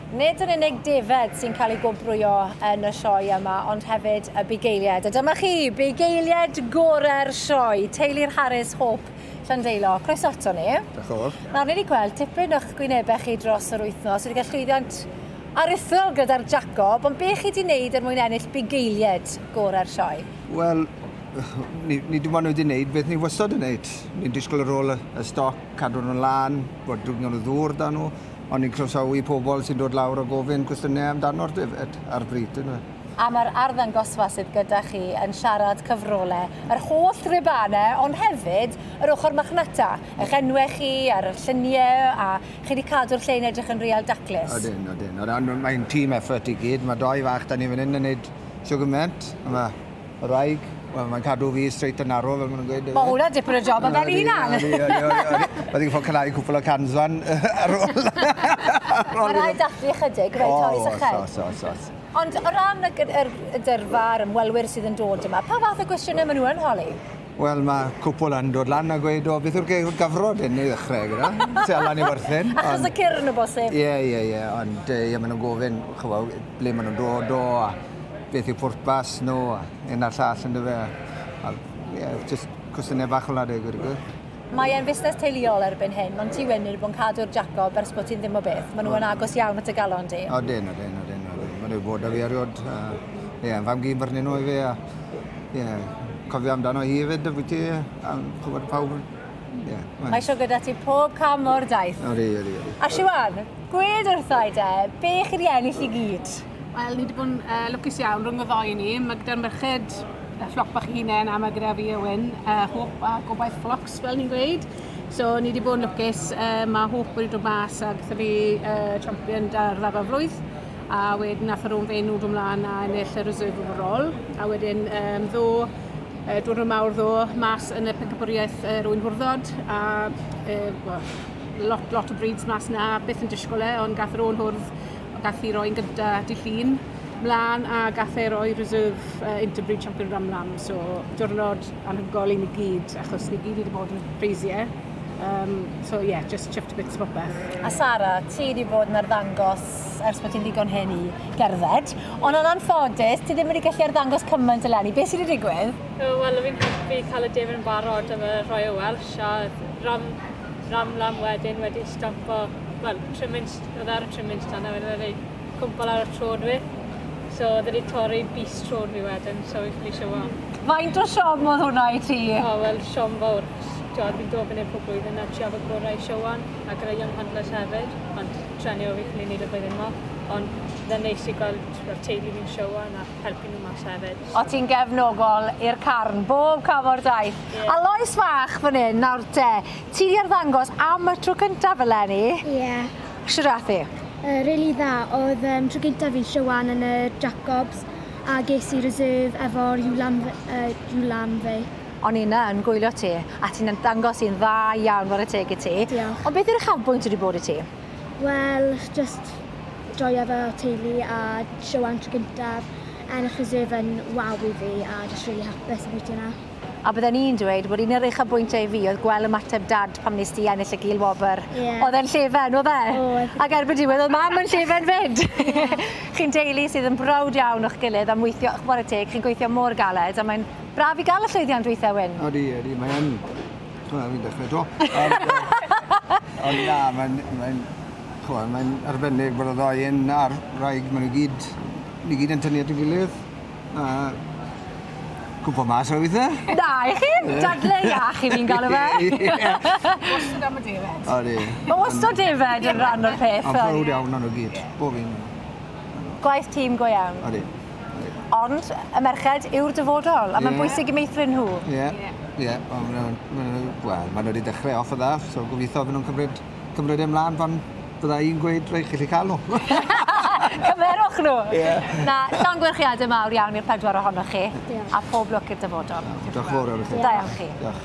Nid yn unig defaid sy'n cael eu gwobrwyo yn y sioe yma, ond hefyd y bugeiliaid. A dyma chi, bugeiliaid gorau'r sioe, teulu'r Harris Hope Llandeilo. Croeso ato ni. Diolch yn fawr. Nawr, ni wedi gweld tipyn o'ch gwynebau chi dros yr wythnos. Wedi cael llwyddiant aruthrol gyda'r Jacob, ond be chi wedi wneud er mwyn ennill bugeiliaid gorau'r sioe? Wel, ni, ni dim ond wedi wneud beth ni wastad yn wneud. Ni'n disgwyl ar ôl y, y stoc, cadw nhw'n lan, bod digon o ddŵr da nhw, ond ni'n croesawu pobl sy'n dod lawr a gofyn cwestiynau amdano'r defaid a'r bryd. Yndyfe? A mae'r arddangosfa sydd gyda chi yn siarad cyfrolau, yr holl ribanau, ond hefyd yr ochr marchnata, eich enwau chi a'r lluniau, a chi wedi cadw'r lle yn edrych yn real daclus. Odyn, odyn. Odyn, mae'n team effort i gyd. Mae doi fach da ni fan hyn yn neud shwd gymaint. A mae y wraig, wel, mae'n cadw fi straight and narrow, fel maen nhw'n gweud. Mae hwnna dipyn o job ar ben ei hunan. Odi, odi, odi, odi. Mae wedi fod cynnau cwpl o cans fan ar ôl. Mae rhaid dathlu ychydig, rhaid torri syched. Oes, oes, oes. Ond o ran y, yr, y dyrfa a'r ymwelwyr sydd yn dod yma, pa fath o gwestiynau maen nhw yn holi? Wel, mae cwpl yn dod lan a gweud, o, beth yw'r gyfrod hyn i ddechrau gyda? Se allan i werthin. Achos y cyrn o bosib. Ie, ie, ie, ond ie, maen nhw'n gofyn, chymod, ble maen nhw'n dod o, a beth yw pwrpas nhw, a un a'r llall yn dyfe. A, ie, just cwestiynau bach fel 'na, dweud gwir. Mae e'n fusnes teuluol erbyn hyn, ond ti Wyn wedi bod yn cadw'r Jacob ers bod ti'n ddim o beth. Maen nhw yn agos iawn at y galon di. Odyn, odyn, odyn, odyn. Maen nhw wedi bod â fi erioed. Ie, uh, fam gyn arnyn nhw i fi. A, ie, cofio amdano hi hefyd, y ti, a chwbod pawb. Ie. Mae eisiau gyda ti pob cam o'r daith. Odi, odi, odi. A Siwan, gwed wrtha i de, be chi wedi ennill i gyd? Wel, ni wedi bod yn uh, lwcus iawn rhwng y ddoi ni. Mae gyda'r merched y ffloc bach hunain a mae gyda fi Owen, uh, Hope a Gobaith Flocks, fel ni'n gweud. So, ni wedi bod yn lwcus. Uh, mae Hope wedi dod mas a gyda fi uh, champion da'r ddafad flwydd. A wedyn nath yr o'n fe nhw dod mlaen a ennill y reserve overall. A wedyn um, ddo, uh, diwrnod mawr ddo, mas yn y pencampwriaeth uh, rwy'n hwrddod. A uh, well, lot, lot o breeds mas na, byth yn disgwyl e, ond gath yr o'n hwrdd, gath i roi'n gynta di llun mlaen a gath e roi reserve uh, interbreed champion Ramlam. So diwrnod anhygoel i ni gyd, achos ni gyd wedi bod yn ffreisiau. So yeah, just chuffed to bits popeth. A Sara, ti wedi bod yn arddangos ers bod ti'n ddigon hen i gerdded, ond yn anffodus, ti ddim wedi gallu arddangos cymaint eleni. Beth sydd wedi digwydd? Wel, fi'n helpu cael y defaid yn barod am y Royal Welsh a Ram, Ramlam wedyn wedi stampo, wel, trimming, oedd ar y trimming stand a wedyn wedi cwmpo lawr y trod fi. So oedd wedi torri bys trod fi wedyn, so fi'n ffili show on. Faint o siom oedd hwnna i ti? O, wel, siom fawr. Twod, fi'n dod fan hyn pob blwyddyn a trio fy gorau i show on, a gyda Young Handlers hefyd, ond trenio fi ffili neud y blwyddyn yma. Ond dde'n neis i gweld fel teulu fi'n show on a helpu nhw mas hefyd. O ti'n gefnogol i'r carn, bob cam o'r daith. Ie. A Lois fach fan hyn, nawr te, ti 'di arddangos am y tro cyntaf eleni. Ie. Shwd ath hi? Uh, really dda. Oedd um, tro gyntaf fi'n Siwan yn y Jacobs a ges i reserve efo'r Iwlam, uh, Iwlam fi. O'n i yna yn gwylio ti, a ti'n dangos i'n dda iawn, whare teg i ti. Diolch. Ond beth yw'r uchafbwynt wedi bod i ti? Wel, just joio efo teulu a Siwan tro gyntaf. Ennill reserve yn waw i fi a just really hapus am bwyty yna. A bydden i'n dweud bod un o'r uchafbwyntiau i fi oedd gweld ymateb dad pam nes di ennill y gil wobr. Ie. Oedd e'n llefen, oedd e? Oedd. Ac erbyn diwedd oedd mam yn llefen fyd. Chi'n deulu sydd yn browd iawn o'ch gilydd am weithio, chwarae teg, chi'n gweithio mor galed a mae'n braf i gael y llwyddiant weithiau, Wyn. Odi, odi, mae'n... Chymod, fi'n dechrau to. Ond, ond na, mae'n... Mae'n chymod, mae'n arbennig bod y ddoi un a'r wraig, maen nhw gyd, ni gyd yn tynnu at ei gilydd. A cwmpo mas o weithiau. Na, i chi? Dadle iach i fi'n galw fe. Wastad am y defaid. Odi. Mae wastad defaid yn rhan o'r peth. Ond prowd iawn o'n nhw gyd, bob un. Gwaith tîm go iawn. Odi. Ond y merched yw'r dyfodol, a mae'n Ie. bwysig i meithrin nhw. Ie, ie, ond maen nhw, wel, maen nhw wedi dechrau off y dda, so gobeithio fy nhw'n cymryd, cymryd e mlaen pan bydda i'n gweud, reit, chi 'llu cael nhw. Cymerwch nhw! Ie. Na, llongyfarchiadau mawr iawn i'r pedwar ohonoch chi. Diolch. A pob lwc i'r dyfodol. Diolch yn fawr iawn i chi. Da iawn chi. Diolch.